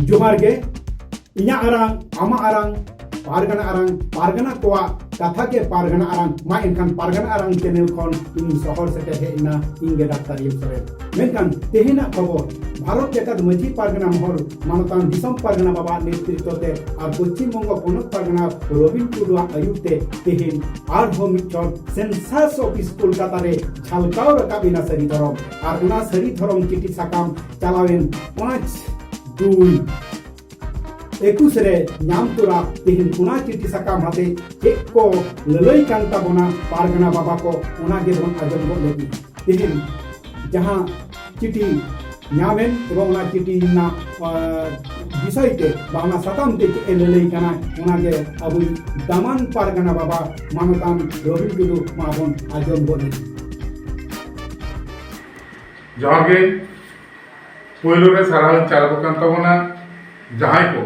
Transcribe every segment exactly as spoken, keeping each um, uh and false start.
ᱡᱚᱦᱟᱨ ᱜᱮ᱾ ᱤᱧᱟᱹᱜ ᱟᱲᱟᱝ, ᱟᱢᱟᱜ ᱟᱲᱟᱝ, ᱯᱟᱨᱜᱟᱱᱟ ᱟᱲᱟᱝ, ᱯᱟᱨᱜᱟᱱᱟ ᱠᱚᱣᱟᱜ ᱠᱟᱛᱷᱟ ᱜᱮ ᱯᱟᱨᱜᱟᱱᱟ ᱟᱲᱟᱝ᱾ ᱢᱟ ᱮᱱᱠᱷᱟᱱ ᱯᱟᱨᱜᱟᱱᱟ ᱟᱲᱟᱝ ᱪᱮᱱᱮᱞ ᱠᱷᱚᱱ ᱤᱧ ᱥᱚᱦᱚᱨ ᱥᱮᱴᱮᱨ ᱦᱮᱡ ᱮᱱᱟ, ᱤᱧ ᱜᱮ ᱰᱟᱠᱛᱟᱨ ᱮᱢ ᱥᱚᱨᱮᱱ᱾ ᱢᱮᱱᱠᱷᱟᱱ ᱛᱮᱦᱮᱧᱟᱜ ᱠᱷᱚᱵᱚᱨ, ᱵᱷᱟᱨᱚᱛ ᱡᱟᱠᱟᱛ ᱢᱟᱹᱡᱷᱤ ᱯᱟᱨᱜᱟᱱᱟ ᱢᱚᱦᱚᱞ ᱢᱟᱱᱚᱛᱟᱱ ᱫᱤᱥᱚᱢ ᱯᱟᱨᱜᱟᱱᱟ ᱵᱟᱵᱟᱣᱟᱜ ᱱᱮᱛᱨᱤᱛᱵ ᱛᱮ ᱟᱨ ᱯᱚᱪᱷᱤᱢ ᱵᱚᱝᱜᱚ ᱯᱚᱱᱚᱛ ᱯᱟᱨᱜᱟᱱᱟ ᱨᱚᱵᱤᱱ ᱴᱩᱰᱩᱣᱟᱜ ᱟᱹᱭᱩᱨ ᱛᱮ ᱛᱮᱦᱮᱧ ᱟᱨᱦᱚᱸ ᱢᱤᱫ ᱪᱷᱚᱴ ᱥᱮᱱᱥᱟᱥ ᱚᱯᱷᱤᱥ ᱠᱳᱞᱠᱟᱛᱟ ᱨᱮ ᱡᱷᱟᱞᱠᱟᱣ ᱨᱟᱠᱟᱵ ᱮᱱᱟ ᱥᱟᱹᱨᱤ ᱫᱷᱚᱨᱚᱢ᱾ ᱟᱨ ᱚᱱᱟ ᱥᱟᱹᱨᱤ ᱫᱷᱚᱨᱚᱢ ᱪᱤᱴᱷᱤ ᱥᱟᱠᱟᱢ ᱪᱟᱞᱟᱣᱮᱱ ᱯᱟᱸᱪ ᱫᱩᱭ ᱮᱠᱩᱥ ᱨᱮ ᱧᱟᱢ ᱛᱚᱨᱟ ᱛᱮᱦᱮᱧ ᱚᱱᱟ ᱪᱤᱴᱷᱤ ᱥᱟᱠᱟᱢ ᱟᱛᱮ ᱪᱮᱫ ᱠᱚ ᱞᱟᱹᱞᱟᱹᱭ ᱠᱟᱱ ᱛᱟᱵᱚᱱᱟ ᱯᱟᱨᱜᱟᱱᱟ ᱵᱟᱵᱟ ᱠᱚ, ᱚᱱᱟ ᱜᱮᱵᱚᱱ ᱟᱸᱡᱚᱢ ᱜᱚᱫ ᱞᱟᱹᱜᱤᱫ᱾ ᱛᱮᱦᱮᱧ ᱡᱟᱦᱟᱸ ᱪᱤᱴᱷᱤ ᱧᱟᱢᱮᱱ ᱮᱵᱚᱝ ᱚᱱᱟ ᱪᱤᱴᱷᱤ ᱨᱮᱱᱟᱜ, ᱟᱸ, ᱵᱤᱥᱚᱭ ᱛᱮ ᱵᱟ ᱚᱱᱟ ᱥᱟᱛᱟᱢ ᱛᱮ ᱪᱮᱫ ᱮ ᱞᱟᱹᱞᱟᱹᱭ ᱠᱟᱱᱟ, ᱚᱱᱟ ᱜᱮ ᱟᱵᱚᱭᱤᱡ ᱫᱟᱢᱟᱱ ᱯᱟᱨᱜᱟᱱᱟ ᱵᱟᱵᱟ ᱢᱟᱱᱚᱛᱟᱱ ᱨᱚᱵᱤᱱ ᱴᱩᱰᱩ ᱢᱟ ᱵᱚᱱ ᱟᱸᱡᱚᱢ ᱜᱚᱫ ᱞᱮᱜᱮ᱾ ᱡᱚᱦᱟᱨ ᱜᱮ᱾ ᱯᱳᱭᱞᱳ ᱨᱮ ᱥᱟᱨᱦᱟᱣ ᱤᱧ ᱪᱟᱞ ᱟᱠᱚ ᱠᱟᱱ ᱛᱟᱵᱚᱱᱟ ᱡᱟᱦᱟᱸᱭ ᱠᱚ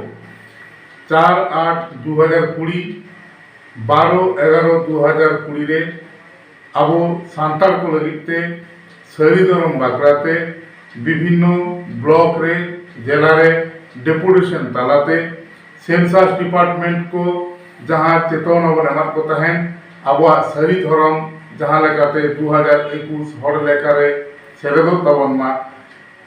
ᱪᱟᱨ ᱟᱴ ᱫᱩ ᱦᱟᱡᱟᱨ ᱠᱩᱲᱤ, ᱵᱟᱨᱚ ᱮᱜᱟᱨᱚ ᱫᱩ ᱦᱟᱡᱟᱨ ᱠᱩᱲᱤ ᱨᱮ ᱟᱵᱚ ᱥᱟᱱᱛᱟᱲ ᱠᱚ ᱞᱟᱹᱜᱤᱫ ᱛᱮ ᱥᱟᱹᱨᱤ ᱫᱷᱚᱨᱚᱢ ᱵᱟᱠᱷᱨᱟ ᱛᱮ ᱵᱤᱵᱷᱤᱱᱱᱚ ᱵᱞᱚᱠ ᱨᱮ, ᱡᱮᱞᱟ ᱨᱮ ᱰᱮᱯᱩᱴᱮᱥᱚᱱ ᱛᱟᱞᱟᱛᱮ ᱥᱮᱱᱥᱟᱥ ᱰᱤᱯᱟᱨᱴᱢᱮᱱᱴ ᱠᱚ ᱡᱟᱦᱟᱸ ᱪᱮᱛᱚᱱᱟ ᱵᱚᱱ ᱮᱢᱟᱫ ᱠᱚ ᱛᱟᱦᱮᱸᱱ, ᱟᱵᱚᱣᱟᱜ ᱥᱟᱹᱨᱤ ᱫᱷᱚᱨᱚᱢ ᱡᱟᱦᱟᱸ ᱞᱮᱠᱟᱛᱮ ᱫᱩ ᱦᱟᱡᱟᱨ ᱮᱠᱩᱥ ᱦᱚᱲ ᱞᱮᱠᱟᱨᱮ ᱥᱮᱞᱮᱫᱚᱜ ᱛᱟᱵᱚᱱ ᱢᱟ,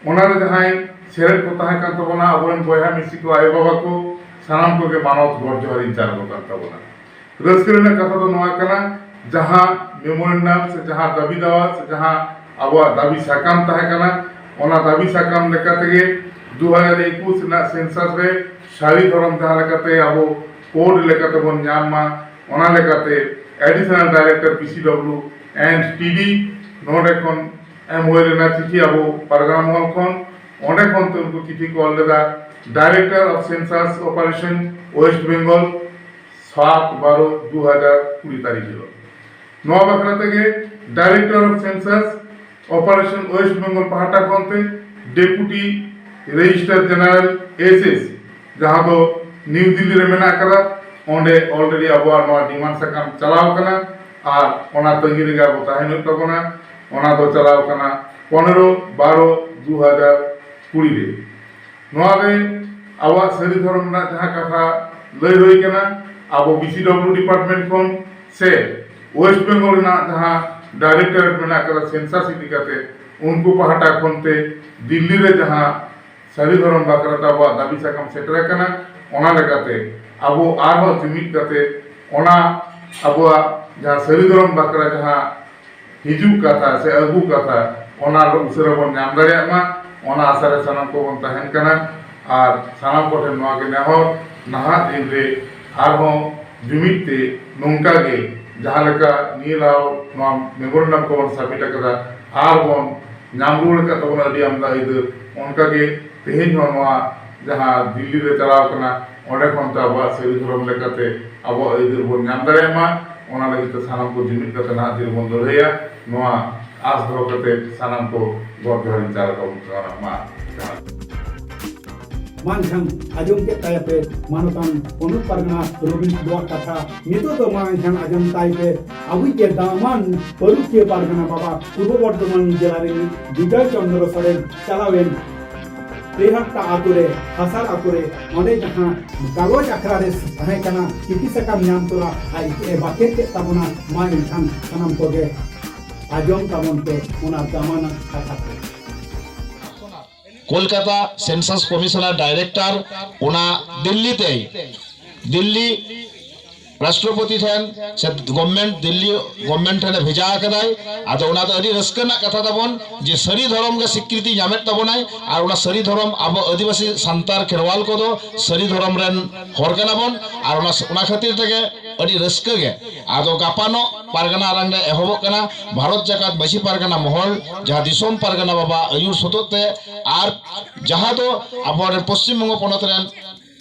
ᱚᱱᱟ ᱨᱮ ᱡᱟᱦᱟᱸᱭ ᱥᱮᱞᱮᱫ ᱠᱚ ᱛᱟᱦᱮᱸ ᱠᱟᱱ ᱛᱟᱵᱚᱱᱟ, ᱟᱵᱚᱨᱮᱱ ᱵᱚᱭᱦᱟ ᱢᱤᱥᱤ ᱠᱚ, ᱟᱭᱳ ᱵᱟᱵᱟ ᱠᱚ, ᱥᱟᱱᱟᱢ ᱠᱚᱜᱮ ᱢᱟᱱᱚᱛ ᱜᱚᱰ ᱡᱚᱦᱟᱨ ᱤᱧ ᱪᱟᱞ ᱟᱠᱚ ᱠᱟᱱ ᱛᱟᱵᱚᱱᱟ᱾ ᱨᱟᱹᱥᱠᱟᱹ ᱨᱮᱱᱟᱜ ᱠᱟᱛᱷᱟ ᱫᱚ ᱱᱚᱣᱟ ᱠᱟᱱᱟ, ᱡᱟᱦᱟᱸ ᱢᱮᱢᱳᱨᱮᱱᱰᱟᱢ ᱥᱮ ᱡᱟᱦᱟᱸ ᱫᱟᱹᱵᱤ ᱫᱟᱣᱟ ᱥᱮ ᱡᱟᱦᱟᱸ ᱟᱵᱚᱣᱟᱜ ᱫᱟᱹᱵᱤ ᱥᱟᱠᱟᱢ ᱛᱟᱦᱮᱸ ᱠᱟᱱᱟ, ᱚᱱᱟ ᱫᱟᱹᱵᱤ ᱥᱟᱠᱟᱢ ᱞᱮᱠᱟ ᱛᱮᱜᱮ ᱫᱩ ᱦᱟᱡᱟᱨ ᱮᱠᱩᱥ ᱨᱮᱱᱟᱜ ᱥᱮᱱᱥᱟᱥ ᱨᱮ ᱥᱟᱹᱨᱤ ᱫᱷᱚᱨᱚᱢ ᱡᱟᱦᱟᱸ ᱞᱮᱠᱟᱛᱮ ᱟᱵᱚ ᱠᱳᱰ ᱞᱮᱠᱟᱛᱮ ᱵᱚᱱ ᱧᱟᱢ ᱢᱟ, ᱚᱱᱟ ᱞᱮᱠᱟᱛᱮ Additional Director P C W and T D ᱱᱚᱰᱮ ᱠᱷᱚᱱ ᱮᱢ ᱦᱩᱭ ᱞᱮᱱᱟ ᱪᱤᱴᱷᱤ ᱟᱵᱚ ᱯᱟᱨᱜᱟᱱᱟ ᱢᱚᱦᱚᱞ ᱠᱷᱚᱱ᱾ ᱚᱸᱰᱮ ᱠᱷᱚᱱ ᱛᱮ ᱩᱱᱠᱩ ᱪᱤᱴᱷᱤ ᱠᱚ ᱚᱞ ᱞᱮᱫᱟ, Director of Census Operation West Bengal, ᱥᱟᱛ ᱵᱟᱨᱚ ᱫᱩ ᱦᱟᱡᱟᱨ ᱠᱩᱲᱤ ᱛᱟᱹᱨᱤᱠᱷ ᱦᱤᱞᱳᱜ᱾ ᱱᱚᱣᱟ ᱵᱟᱠᱷᱨᱟ ᱛᱮᱜᱮ Director of Census Operation West Bengal ᱯᱟᱦᱴᱟ ᱠᱷᱚᱱ ᱛᱮ Deputy Registrar General S S, ᱡᱟᱦᱟᱸ ᱫᱚ ᱱᱤᱣ ᱫᱤᱞᱞᱤ ᱨᱮ ᱢᱮᱱᱟᱜ ᱟᱠᱟᱫᱟ, ᱚᱸᱰᱮ already ᱟᱵᱚᱣᱟᱜ ᱱᱚᱣᱟ ᱰᱤᱢᱟᱱᱰ ᱥᱟᱠᱟᱢ ᱪᱟᱞᱟᱣ ᱠᱟᱱᱟ ᱟᱨ ᱚᱱᱟ ᱛᱟᱺᱜᱤ ᱨᱮᱜᱮ ᱟᱵᱚ ᱛᱟᱦᱮᱱ ᱦᱩᱭᱩᱜ ᱛᱟᱵᱚᱱᱟ᱾ ᱚᱱᱟ ᱫᱚ ᱪᱟᱞᱟᱣ ᱠᱟᱱᱟ ᱯᱚᱱᱮᱨᱚ ᱵᱟᱨᱚ ᱫᱩ ᱦᱟᱡᱟᱨ ᱠᱩᱲᱤ ᱨᱮ᱾ ᱱᱚᱣᱟ ᱨᱮ ᱟᱵᱚᱣᱟᱜ ᱥᱟᱹᱨᱤ ᱫᱷᱚᱨᱚᱢ ᱨᱮᱱᱟᱜ ᱡᱟᱦᱟᱸ ᱠᱟᱛᱷᱟ ᱞᱟᱹᱭ ᱦᱩᱭ ᱠᱟᱱᱟ, ᱟᱵᱚ BCW department ᱠᱷᱚᱱ ᱥᱮ West Bengal ᱨᱮᱱᱟᱜ ᱡᱟᱦᱟᱸ directorate ᱢᱮᱱᱟᱜ ᱠᱟᱫᱟ census ᱤᱫᱤ ᱠᱟᱛᱮ, ᱩᱱᱠᱩ ᱯᱟᱦᱴᱟ ᱠᱷᱚᱱ ᱛᱮ ᱫᱤᱞᱞᱤ ᱨᱮ ᱡᱟᱦᱟᱸ ᱥᱟᱹᱨᱤ ᱫᱷᱚᱨᱚᱢ ᱵᱟᱠᱷᱨᱟ ᱛᱮ ᱟᱵᱚᱣᱟᱜ ᱫᱟᱹᱵᱤ ᱥᱟᱠᱟᱢ ᱥᱮᱴᱮᱨ ᱟᱠᱟᱱᱟ, ᱚᱱᱟ ᱞᱮᱠᱟᱛᱮ ᱟᱵᱚ ᱟᱨᱦᱚᱸ ᱡᱩᱢᱤᱫ ᱠᱟᱛᱮ ᱚᱱᱟ ᱟᱵᱚᱣᱟᱜ ᱡᱟᱦᱟᱸ ᱥᱟᱹᱨᱤ ᱫᱷᱚᱨᱚᱢ ᱵᱟᱠᱷᱨᱟ ᱡᱟᱦᱟᱸ ᱦᱤᱡᱩᱜ ᱠᱟᱛᱷᱟ ᱥᱮ ᱟᱹᱜᱩ ᱠᱟᱛᱷᱟ, ᱚᱱᱟ ᱩᱥᱟᱹᱨᱟ ᱵᱚᱱ ᱧᱟᱢ ᱫᱟᱲᱮᱭᱟᱜ ᱢᱟ, ᱚᱱᱟ ᱟᱥᱟ ᱨᱮ ᱥᱟᱱᱟᱢ ᱠᱚᱵᱚᱱ ᱛᱟᱦᱮᱱ ᱠᱟᱱᱟ᱾ ᱟᱨ ᱥᱟᱱᱟᱢ ᱠᱚᱴᱷᱮᱱ ᱱᱚᱣᱟ ᱜᱮ ᱱᱮᱦᱚᱨ, ᱱᱟᱦᱟᱜ ᱫᱤᱱ ᱨᱮ ᱟᱨᱦᱚᱸ ᱡᱩᱢᱤᱫ ᱛᱮ ᱱᱚᱝᱠᱟ ᱜᱮ ᱡᱟᱦᱟᱸ ᱞᱮᱠᱟ ᱱᱤᱭᱟᱹ ᱫᱷᱟᱣ ᱱᱚᱣᱟ memorandum ᱠᱚᱵᱚᱱ submit ᱟᱠᱟᱫᱟ, ᱟᱨ ᱵᱚᱱ ᱧᱟᱢ ᱨᱩᱣᱟᱹᱲ ᱟᱠᱟᱫ ᱛᱟᱵᱚᱱᱟ ᱟᱹᱰᱤ ᱟᱢᱫᱟ ᱟᱹᱭᱫᱟᱹᱨ, ᱚᱱᱠᱟ ᱜᱮ ᱛᱮᱦᱮᱧ ᱦᱚᱸ ᱱᱚᱣᱟ ᱡᱟᱦᱟᱸ ᱫᱤᱞᱞᱤ ᱨᱮ ᱪᱟᱞᱟᱣ ᱠᱟᱱᱟ, ᱚᱸᱰᱮ ᱠᱷᱚᱱ ᱛᱮ ᱟᱵᱚᱣᱟᱜ ᱥᱟᱹᱨᱤ ᱫᱷᱚᱨᱚᱢ ᱞᱮᱠᱟᱛᱮ ᱟᱵᱚᱣᱟᱜ ᱟᱹᱭᱫᱟᱹᱨ ᱵᱚᱱ ᱧᱟᱢ ᱫᱟᱲᱮᱭᱟᱜ ᱢᱟ, ᱚᱱᱟ ᱞᱟᱹᱜᱤᱫ ᱛᱮ ᱥᱟᱱᱟᱢ ᱠᱚ ᱡᱩᱢᱤᱫ ᱠᱟᱛᱮ ᱱᱟᱦᱟᱜ ᱫᱤᱱ ᱵᱚᱱ ᱞᱟᱹᱲᱦᱟᱹᱭᱟ᱾ ᱱᱚᱣᱟ ᱟᱸᱥ ᱫᱚᱦᱚ ᱠᱟᱛᱮ ᱥᱟᱱᱟᱢ ᱠᱚ ᱜᱚᱰ ᱡᱚᱦᱟᱨᱤᱧ ᱪᱟᱞ ᱟᱠᱚ ᱠᱟᱱᱟ᱾ ᱢᱟ ᱡᱚᱦᱟᱨ᱾ ᱢᱟ ᱮᱱᱠᱷᱟᱱ ᱟᱸᱡᱚᱢ ᱠᱮᱫ ᱛᱟᱭᱟ ᱯᱮ ᱢᱟᱱᱚᱛᱟᱱ ᱯᱚᱱᱚᱛ ᱯᱟᱨᱜᱟᱱᱟ ᱨᱚᱵᱤᱱ ᱴᱩᱰᱩᱣᱟᱜ ᱠᱟᱛᱷᱟ᱾ ᱱᱤᱛᱚᱜ ᱫᱚ ᱢᱟ ᱮᱱᱠᱷᱟᱱ ᱟᱸᱡᱚᱢ ᱛᱟᱭ ᱯᱮ ᱟᱵᱚᱭᱤᱡ ᱜᱮ ᱫᱟᱢᱟᱱ ᱯᱟᱹᱨᱩᱠᱷᱤᱭᱟᱹ ᱯᱟᱨᱜᱟᱱᱟ ᱵᱟᱵᱟ ᱯᱩᱨᱵᱚ ᱵᱚᱨᱫᱷᱚᱢᱟᱱ ᱡᱮᱞᱟ ᱨᱤᱱ ᱵᱤᱡᱚᱭ ᱪᱚᱱᱫᱨᱚ ᱥᱚᱨᱮᱱ ᱪᱟᱞᱟᱣᱮᱱ ᱯᱮᱦᱟᱴᱟ ᱟᱛᱳ ᱨᱮ, ᱦᱟᱥᱟᱲ ᱟᱛᱳ ᱨᱮ, ᱚᱸᱰᱮ ᱡᱟᱦᱟᱸ ᱜᱟᱞᱚᱪ ᱟᱠᱷᱲᱟ ᱨᱮ ᱛᱟᱦᱮᱸ ᱠᱟᱱᱟ, ᱪᱤᱴᱷᱤ ᱥᱟᱠᱟᱢ ᱧᱟᱢ ᱛᱚᱨᱟ ᱟᱡ ᱮ ᱵᱟᱠᱷᱮᱲ ᱠᱮᱫ ᱛᱟᱵᱚᱱᱟ᱾ ᱢᱟ ᱮᱱᱠᱷᱟᱱ ᱥᱟᱱᱟᱢ ᱠᱚᱜᱮ ᱟᱸᱡᱚᱢ ᱛᱟᱵᱚᱱ ᱯᱮ ᱚᱱᱟ ᱫᱟᱢᱟᱱᱟᱜ ᱠᱟᱛᱷᱟ ᱠᱚ᱾ ᱠᱳᱞᱠᱟᱛᱟ ᱥᱮᱱᱥᱟᱥ ᱠᱚᱢᱤᱥᱚᱱᱟᱨ ᱰᱟᱭᱨᱮᱠᱴᱚᱨ ᱚᱱᱟ ᱫᱤᱞᱞᱤ ᱛᱮ, ᱫᱤᱞᱞᱤ ᱨᱟᱥᱴᱨᱚᱯᱚᱛᱤ ᱴᱷᱮᱱ ᱥᱮ ᱜᱚᱵᱷᱢᱮᱱᱴ, ᱫᱤᱞᱞᱤ ᱜᱚᱵᱷᱢᱮᱱᱴ ᱴᱷᱮᱱᱮ ᱵᱷᱮᱡᱟ ᱟᱠᱟᱫᱟᱭ᱾ ᱟᱫᱚ ᱚᱱᱟ ᱫᱚ ᱟᱹᱰᱤ ᱨᱟᱹᱥᱠᱟᱹ ᱨᱮᱱᱟᱜ ᱠᱟᱛᱷᱟ ᱛᱟᱵᱚᱱ ᱡᱮ ᱥᱟᱹᱨᱤ ᱫᱷᱚᱨᱚᱢ ᱜᱮ ᱥᱤᱠᱨᱤᱛᱤ ᱧᱟᱢᱮᱫ ᱛᱟᱵᱚᱱᱟᱭ, ᱟᱨ ᱚᱱᱟ ᱥᱟᱹᱨᱤ ᱫᱷᱚᱨᱚᱢ ᱟᱵᱚ ᱟᱹᱫᱤᱵᱟᱹᱥᱤ ᱥᱟᱱᱛᱟᱲ ᱠᱷᱮᱨᱣᱟᱞ ᱠᱚᱫᱚ ᱥᱟᱹᱨᱤ ᱫᱷᱚᱨᱚᱢ ᱨᱮᱱ ᱦᱚᱲ ᱠᱟᱱᱟ ᱵᱚᱱ, ᱟᱨ ᱚᱱᱟ, ᱚᱱᱟ ᱠᱷᱟᱹᱛᱤᱨ ᱛᱮᱜᱮ ᱟᱹᱰᱤ ᱨᱟᱹᱥᱠᱟᱹ ᱜᱮ᱾ ᱟᱫᱚ ᱜᱟᱯᱟᱱᱚᱜ ᱯᱟᱨᱜᱟᱱᱟ ᱟᱲᱟᱝ ᱨᱮ ᱮᱦᱚᱵᱚᱜ ᱠᱟᱱᱟ ᱵᱷᱟᱨᱚᱛ ᱡᱟᱠᱟᱛ ᱢᱟᱹᱡᱷᱤ ᱯᱟᱨᱜᱟᱱᱟ ᱢᱚᱦᱚᱞ, ᱡᱟᱦᱟᱸ ᱫᱤᱥᱚᱢ ᱯᱟᱨᱜᱟᱱᱟ ᱵᱟᱵᱟ ᱟᱹᱭᱩᱨ ᱥᱚᱛᱚᱜ ᱛᱮ, ᱟᱨ ᱡᱟᱦᱟᱸ ᱫᱚ ᱟᱵᱚᱨᱮᱱ ᱯᱚᱥᱪᱤᱢ ᱵᱚᱝᱜᱚ ᱯᱚᱱᱚᱛ ᱨᱮᱱ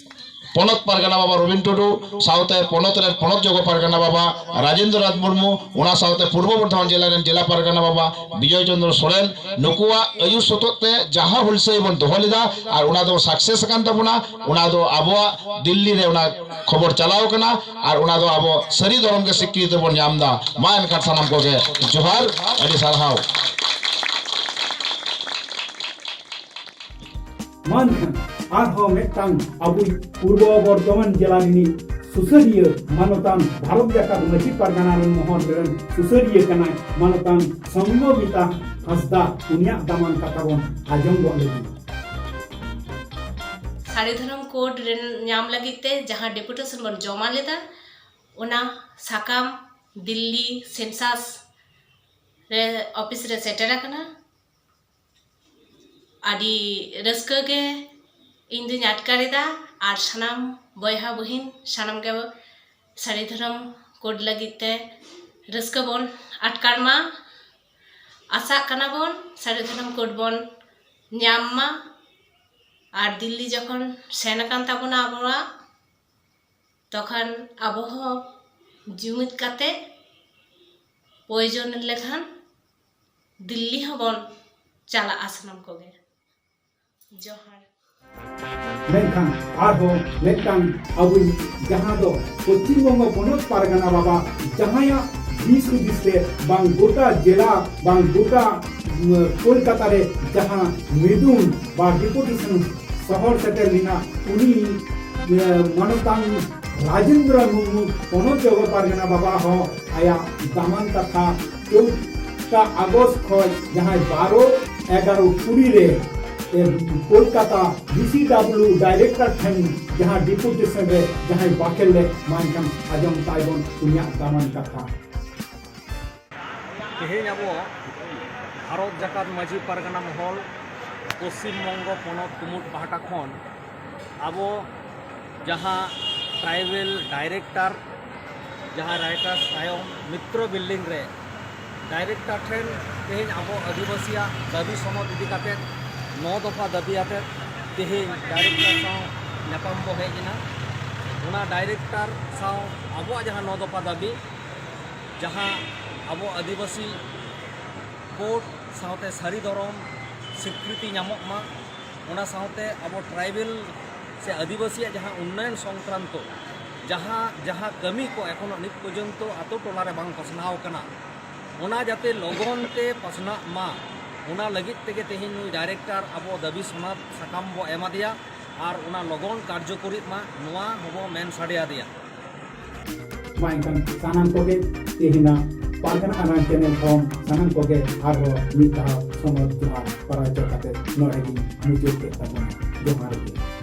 ᱯᱚᱱᱚᱛ ᱯᱟᱨᱜᱟᱱᱟ ᱵᱟᱵᱟ ᱨᱚᱵᱤᱱ ᱴᱩᱰᱩ, ᱥᱟᱶᱛᱮ ᱯᱚᱱᱚᱛ ᱨᱮᱱ ᱯᱚᱱᱚᱛ ᱡᱚᱜᱚ ᱯᱟᱨᱜᱟᱱᱟ ᱵᱟᱵᱟ ᱨᱟᱡᱮᱱᱫᱨᱚ ᱱᱟᱛᱷ ᱢᱩᱨᱢᱩ, ᱚᱱᱟ ᱥᱟᱶᱛᱮ ᱯᱩᱨᱵᱚ ᱵᱚᱨᱫᱷᱚᱢᱟᱱ ᱡᱮᱞᱟ ᱨᱮᱱ ᱡᱮᱞᱟ ᱯᱟᱨᱜᱟᱱᱟ ᱵᱟᱵᱟ ᱵᱤᱡᱚᱭ ᱪᱚᱱᱫᱨᱚ ᱥᱚᱨᱮᱱ, ᱱᱩᱠᱩᱣᱟᱜ ᱟᱹᱭᱩᱨ ᱥᱚᱛᱚᱛ ᱛᱮ ᱡᱟᱦᱟᱸ ᱦᱩᱞᱥᱟᱹᱭ ᱵᱚᱱ ᱫᱚᱦᱚ ᱞᱮᱫᱟ ᱟᱨ ᱚᱱᱟ ᱫᱚ ᱥᱟᱠᱥᱮᱥ ᱟᱠᱟᱱ ᱛᱟᱵᱚᱱᱟ, ᱚᱱᱟ ᱫᱚ ᱟᱵᱚᱣᱟᱜ ᱫᱤᱞᱞᱤ ᱨᱮ ᱚᱱᱟ ᱠᱷᱚᱵᱚᱨ ᱪᱟᱞᱟᱣ ᱠᱟᱱᱟ ᱟᱨ ᱚᱱᱟ ᱫᱚ ᱟᱵᱚ ᱥᱟᱹᱨᱤ ᱫᱷᱚᱨᱚᱢ ᱜᱮ ᱥᱤᱠᱨᱤᱛᱤ ᱵᱚᱱ ᱧᱟᱢ ᱮᱫᱟ᱾ ᱢᱟ ᱮᱱᱠᱷᱟᱱ ᱥᱟᱱᱟᱢ ᱠᱚᱜᱮ ᱡᱚᱦᱟᱨ, ᱟᱹᱰᱤ ᱥᱟᱨᱦᱟᱣ᱾ ᱢᱟ ᱮᱱᱠᱷᱟᱱ ᱟᱨᱦᱚᱸ ᱢᱤᱫᱴᱟᱝ ᱟᱵᱚᱭᱤᱡ ᱯᱩᱨᱵᱚ ᱵᱚᱨᱫᱷᱚᱢᱟᱱ ᱡᱮᱞᱟ ᱨᱤᱱᱤᱡ ᱥᱩᱥᱟᱹᱨᱤᱭᱟᱹ ᱢᱟᱱᱚᱛᱟᱱ ᱵᱷᱟᱨᱚᱛ ᱡᱟᱠᱟᱛ ᱢᱟᱹᱡᱷᱤ ᱯᱟᱨᱜᱟᱱᱟ ᱨᱮᱱ ᱢᱚᱦᱚᱞ ᱨᱮᱱ ᱥᱩᱥᱟᱹᱨᱤᱭᱟᱹ ᱠᱟᱱᱟᱭ ᱢᱟᱱᱚᱛᱟᱱ ᱥᱚᱝᱜᱷᱚᱢᱤᱛᱟ ᱦᱟᱸᱥᱫᱟ, ᱩᱱᱤᱭᱟᱜ ᱫᱟᱢᱟᱱ ᱠᱟᱛᱷᱟ ᱵᱚᱱ ᱟᱸᱡᱚᱢ ᱜᱚᱫ ᱞᱮᱜᱮ᱾ ᱥᱟᱹᱨᱤ ᱫᱷᱚᱨᱚᱢ ᱠᱳᱰ ᱨᱮᱱ ᱧᱟᱢ ᱞᱟᱹᱜᱤᱫ ᱛᱮ ᱡᱟᱦᱟᱸ ᱰᱮᱯᱩᱴᱮᱥᱚᱱ ᱵᱚᱱ ᱡᱚᱢᱟ ᱞᱮᱫᱟ, ᱚᱱᱟ ᱥᱟᱠᱟᱢ ᱫᱤᱞᱞᱤ ᱥᱮᱱᱥᱟᱥ ᱨᱮ ᱚᱯᱷᱤᱥ ᱨᱮ ᱥᱮᱴᱮᱨ ᱟᱠᱟᱱᱟ᱾ ᱟᱹᱰᱤ ᱨᱟᱹᱥᱠᱟᱹ ᱜᱮ ᱤᱧ ᱫᱩᱧ ᱟᱴᱠᱟᱨ ᱮᱫᱟ, ᱟᱨ ᱥᱟᱱᱟᱢ ᱵᱚᱭᱦᱟ ᱵᱩᱦᱤᱱ ᱥᱟᱱᱟᱢ ᱜᱮ ᱥᱟᱹᱨᱤ ᱫᱷᱚᱨᱚᱢ ᱠᱳᱰ ᱞᱟᱹᱜᱤᱫ ᱛᱮ ᱨᱟᱹᱥᱠᱟᱹ ᱵᱚᱱ ᱟᱴᱠᱟᱨ ᱢᱟ᱾ ᱟᱥᱟᱜ ᱠᱟᱱᱟ ᱵᱚᱱ ᱥᱟᱹᱨᱤ ᱫᱷᱚᱨᱚᱢ ᱠᱳᱰ ᱵᱚᱱ ᱧᱟᱢ ᱢᱟ᱾ ᱟᱨ ᱫᱤᱞᱞᱤ ᱡᱚᱠᱷᱚᱱ ᱥᱮᱱ ᱟᱠᱟᱱ ᱛᱟᱵᱚᱱᱟ ᱟᱵᱚᱣᱟᱜ, ᱛᱚᱠᱷᱚᱱ ᱟᱵᱚ ᱦᱚᱸ ᱡᱩᱢᱤᱫ ᱠᱟᱛᱮ ᱯᱨᱚᱭᱳᱡᱚᱱ ᱞᱮᱠᱷᱟᱱ ᱫᱤᱞᱞᱤ ᱦᱚᱸᱵᱚᱱ ᱪᱟᱞᱟᱜᱼᱟ ᱥᱟᱱᱟᱢ ᱠᱚᱜᱮ᱾ ᱡᱚᱦᱟᱨ᱾ ᱢᱮᱱᱠᱷᱟᱱ ᱟᱨᱦᱚᱸ ᱢᱤᱫᱴᱟᱝ ᱟᱵᱚ ᱡᱟᱦᱟᱸ ᱫᱚ ᱯᱚᱪᱷᱤᱢ ᱵᱚᱝᱜᱚ ᱯᱚᱱᱚᱛ ᱯᱟᱨᱜᱟᱱᱟ ᱵᱟᱵᱟ, ᱡᱟᱦᱟᱸᱭᱟᱜ ᱫᱤᱥ ᱦᱩᱫᱤᱥ ᱨᱮ ᱵᱟᱝ ᱜᱚᱴᱟ ᱡᱮᱞᱟ, ᱵᱟᱝ ᱜᱚᱴᱟ, ᱩᱢ, ᱠᱳᱞᱠᱟᱛᱟ ᱨᱮ ᱡᱟᱦᱟᱸ ᱢᱤᱫᱩᱱ ᱵᱟ ᱰᱮᱯᱩᱴᱮᱥᱚᱱ ᱥᱚᱦᱚᱨ ᱥᱮᱴᱮᱨ ᱞᱮᱱᱟ, ᱩᱱᱤ, ᱮ, ᱢᱟᱱᱚᱛᱟᱱ ᱨᱟᱡᱮᱱᱫᱨᱚ ᱢᱩᱨᱢᱩ ᱯᱚᱱᱚᱛ ᱡᱚᱜᱚ ᱯᱟᱨᱜᱟᱱᱟ ᱵᱟᱵᱟ ᱦᱚᱸ ᱟᱭᱟᱜ ᱫᱟᱢᱟᱱ ᱠᱟᱛᱷᱟ ᱪᱳᱫᱫᱳ ᱟᱜᱚᱥᱴ ᱠᱷᱚᱱ ᱡᱟᱦᱟᱸᱭ ᱵᱟᱨᱚ ᱮᱜᱟᱨᱚ ᱠᱩᱲᱤ ᱨᱮ, ᱮ, ᱠᱳᱞᱠᱟᱛᱟ ᱰᱤ ᱥᱤ ᱰᱟᱵᱞᱤᱭᱩ ᱰᱟᱭᱨᱮᱠᱴᱚᱨ ᱴᱷᱮᱱ ᱡᱟᱦᱟᱸ ᱰᱮᱯᱩᱴᱮᱥᱚᱱ ᱨᱮ ᱡᱟᱦᱟᱸᱭ ᱵᱟᱠᱷᱮᱞ ᱞᱮᱫ, ᱢᱟ ᱮᱱᱠᱷᱟᱱ ᱟᱸᱡᱚᱢ ᱛᱟᱭ ᱵᱚᱱ ᱩᱱᱤᱭᱟᱜ ᱫᱟᱢᱟᱱ ᱠᱟᱛᱷᱟ᱾ ᱛᱮᱦᱮᱧ ᱟᱵᱚ ᱵᱷᱟᱨᱚᱛ ᱡᱟᱠᱟᱛ ᱢᱟᱹᱡᱷᱤ ᱯᱟᱨᱜᱟᱱᱟ ᱢᱚᱦᱚᱞ, ᱯᱚᱥᱪᱤᱢ ᱵᱚᱝᱜᱚ ᱯᱚᱱᱚᱛ ᱠᱩᱢᱩᱴ ᱯᱟᱦᱴᱟ ᱠᱷᱚᱱ ᱟᱵᱚ ᱡᱟᱦᱟᱸ ᱴᱨᱟᱭᱵᱮᱞ ᱰᱟᱭᱨᱮᱠᱴᱚᱨ, ᱡᱟᱦᱟᱸ ᱨᱟᱭᱴᱟᱨ ᱛᱟᱭᱚᱢ ᱢᱤᱛᱨᱚ ᱵᱤᱞᱰᱤᱝ ᱨᱮ ᱰᱟᱭᱨᱮᱠᱴᱚᱨ ᱴᱷᱮᱱ ᱛᱮᱦᱮᱧ ᱟᱵᱚ ᱟᱹᱫᱤᱵᱟᱹᱥᱤᱭᱟᱜ ᱫᱟᱹᱵᱤ ᱥᱚᱱᱚᱫ ᱤᱫᱤ ᱠᱟᱛᱮ ᱱᱚ ᱫᱚᱯᱷᱟ ᱫᱟᱹᱵᱤ ᱟᱛᱮ ᱛᱮᱦᱮᱧ ᱰᱟᱭᱨᱮᱠᱴᱚᱨ ᱥᱟᱶ ᱧᱟᱯᱟᱢ ᱵᱚ ᱦᱮᱡ ᱮᱱᱟ᱾ ᱚᱱᱟ ᱰᱟᱭᱨᱮᱠᱴᱚᱨ ᱥᱟᱶ ᱟᱵᱚᱣᱟᱜ ᱡᱟᱦᱟᱸ ᱱᱚ ᱫᱚᱯᱷᱟ ᱫᱟᱹᱵᱤ, ᱡᱟᱦᱟᱸ ᱟᱵᱚ ᱟᱹᱫᱤᱵᱟᱹᱥᱤ ᱠᱳᱰ ᱥᱟᱶᱛᱮ ᱥᱟᱹᱨᱤ ᱫᱷᱚᱨᱚᱢ ᱥᱤᱠᱨᱤᱛᱤ ᱧᱟᱢᱚᱜ ᱢᱟ, ᱚᱱᱟ ᱥᱟᱶᱛᱮ ᱟᱵᱚ ᱴᱨᱟᱭᱵᱮᱞ ᱥᱮ ᱟᱹᱫᱤᱵᱟᱹᱥᱤᱭᱟᱜ ᱡᱟᱦᱟᱸ ᱩᱱᱱᱚᱭᱚᱱ ᱥᱚᱝᱠᱨᱟᱱᱛᱚ ᱡᱟᱦᱟᱸ ᱡᱟᱦᱟᱸ ᱠᱟᱹᱢᱤ ᱠᱚ ᱮᱠᱷᱚᱱᱳ ᱱᱤᱛ ᱯᱚᱨᱡᱚᱱᱛᱚ ᱟᱛᱳ ᱴᱚᱞᱟ ᱨᱮ ᱵᱟᱝ ᱯᱟᱥᱱᱟᱣ ᱠᱟᱱᱟ, ᱚᱱᱟ ᱡᱟᱛᱮ ᱞᱚᱜᱚᱱ ᱛᱮ ᱯᱟᱥᱱᱟᱜ ᱢᱟ, ᱚᱱᱟ ᱞᱟᱹᱜᱤᱫ ᱛᱮᱜᱮ ᱛᱮᱦᱮᱧ ᱱᱩᱭ ᱰᱟᱭᱨᱮᱠᱴᱚᱨ ᱟᱵᱚ ᱫᱟᱹᱵᱤ ᱥᱚᱱᱚᱫ ᱥᱟᱠᱟᱢ ᱵᱚ ᱮᱢᱟ ᱫᱮᱭᱟ᱾ ᱟᱨ ᱚᱱᱟ ᱞᱚᱜᱚᱱ ᱠᱟᱨᱡᱚᱠᱚᱨᱤᱜ ᱢᱟ, ᱱᱚᱣᱟ ᱦᱚᱸᱵᱚ ᱢᱮᱱ ᱥᱟᱰᱮ ᱟᱫᱮᱭᱟ᱾ ᱢᱟ ᱮᱱᱠᱷᱟᱱ ᱥᱟᱱᱟᱢ ᱠᱚᱜᱮ ᱛᱮᱦᱮᱧᱟᱜ ᱯᱟᱨᱜᱟᱱᱟ ᱟᱲᱟᱝ ᱪᱮᱱᱮᱞ ᱠᱷᱚᱱ ᱥᱟᱱᱟᱢ ᱠᱚᱜᱮ ᱟᱨᱦᱚᱸ ᱢᱤᱫ ᱫᱷᱟᱣ ᱥᱚᱱᱚᱛ ᱡᱚᱦᱟᱨ ᱯᱟᱨᱟ ᱦᱚᱪᱚ ᱠᱟᱛᱮ ᱱᱚᱰᱮ ᱜᱤᱧ ᱢᱩᱪᱟᱹᱫ ᱠᱮᱫ ᱛᱟᱵᱚᱱᱟ᱾ ᱡᱚᱦᱟᱨ ᱜᱮ᱾